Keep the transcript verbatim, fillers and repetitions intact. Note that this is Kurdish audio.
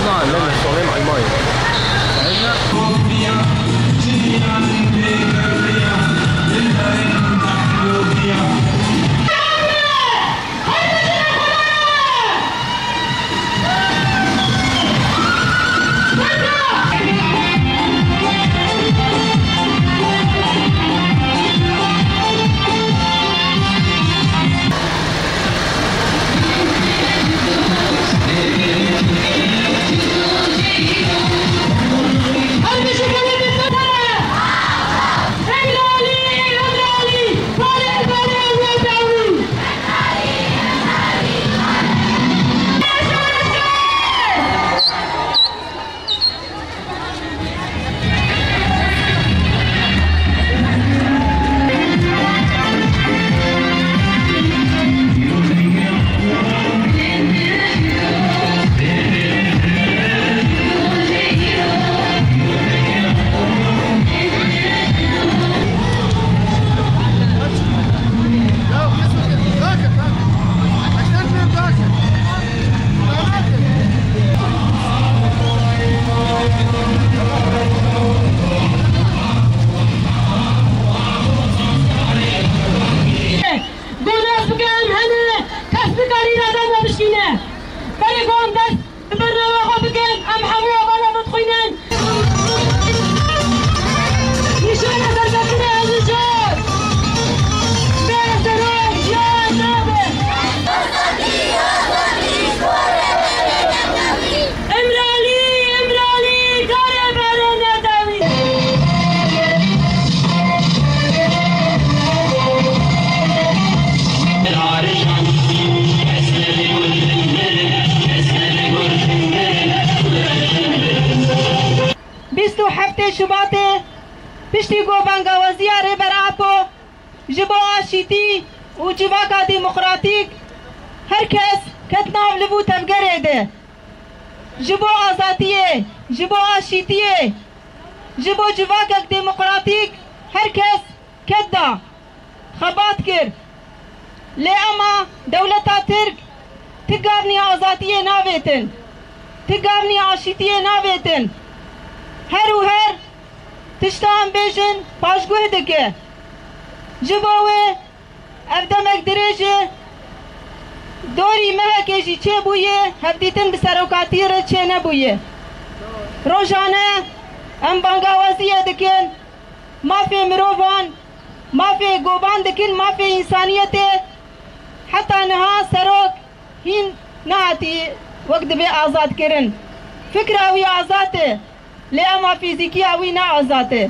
Nein, nein, das Problem einmal. Gunas bike, em hene, kes nikarî rada me bişîne. Berê ku em dest bi bernameya xwe bikin, em hemû hevala bidixwînin. Nîşana serkeftinê ez ji bê serok jiyan nabe. Îmralî, Îmralî, kare bere nedawî. Bîst û heftê Şubatê, piştî ku bangawaziya Rêber Apo ji bo aşîtî û civaka demokratîk, her kes ket nav liv û tevgerê de. Ji bo azadiyê, ji bo aşîtiyê, ji bo civakek demokratîk her kes ket da, xebat kir. Lê ema dewleta Tirk ti gavnî azadiyê navêtin, ti gavnî aşîtiyê navêtin. Her û her tişta em bêjin paşguh dike. Ji bo wê ev demek dirêj e, dorî mehekê jî çêbûye, hevdîtin bi serokatiyê re çênebûye. Rojane em bangawaziyê dikin, mafê mirovan, mafê goban dikin, mafê însaniyetê. Heta niha serok hîn nehatî wek divê azad kirin. Fikra wî azad e, lê ema fîzîkiya wî ne azad e.